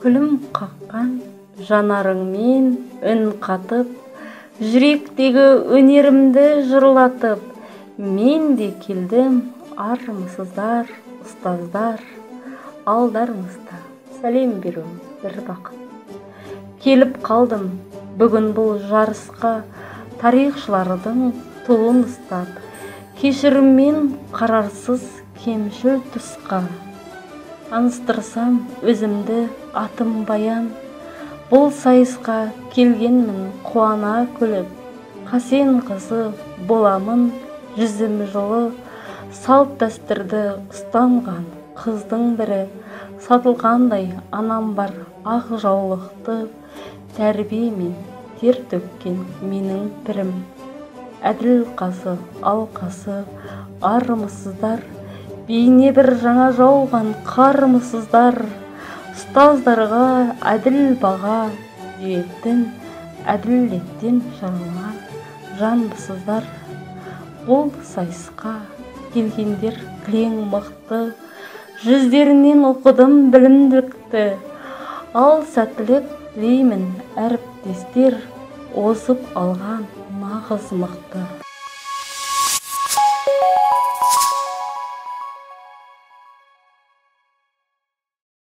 Күлім қаққан жанарыңмен үн қатып, жүректегі өнерімді жырлатып, мен де келдім, армысыздар, ұстаздар, алдарыңызда сәлем беру бір бақыт. Келіп қалдым бүгін бұл жарысқа, тарихшылардың туын ұстап, кешіріммен қарарсыз кемшіл тұсқа. Таныстырсам өзімді, атым Баян, бұл сайысқа келгенмін қуана күліп, Қасен қызы боламын, жүзім жылы, салт дәстүрді ұстанған қыздың бірі, сатылғандай анам бар ақ жаулықты, тәрбиемен тер төккен менің пірім. Әділ қазы, алқасы, армысыздар, бейне бір жаңа жауған қармысыздар, ұстаздарға әділ баға беретін, әділеттен жаралған жанбысыздар. Бұл сайысқа келгендер кілең мықты, жүздерінен оқыдым білімділікті. Ал сәттілік тілеймін, әріптестер, озып алған нағыз мықты.